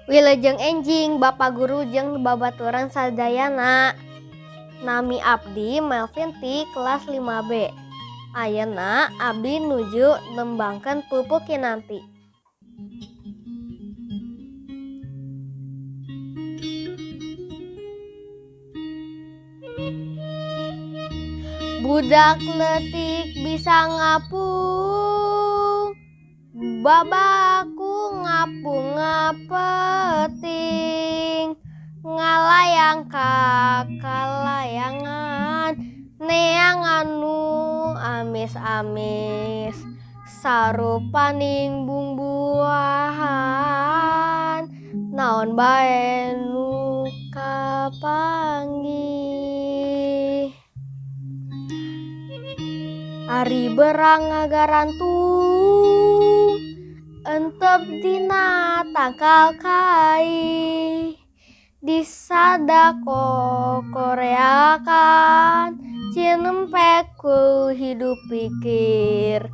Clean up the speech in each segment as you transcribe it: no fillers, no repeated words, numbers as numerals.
Wilujeng enjing Bapak Guru jeung babaturan sadayana. Nami abdi Melvin ti kelas 5B. Ayeuna abdi nuju nembangkeun Pupuh Kinanti. Budak leutik bisa ngapung babaku ngapung ngapeting ngalayang ka kalayangan neangan nu amis-amis sarupaning bungbuahan naon bae nu kapanggih. Ari berang ngagarantung entep dina tangkal kai disada kokoreakan cinempek ku hidup pikir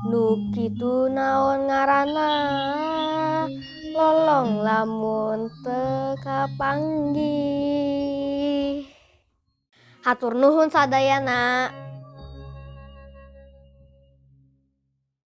nu kitu naon ngaranna lolong lamun teu kapanggih. Hatur nuhun sadayana.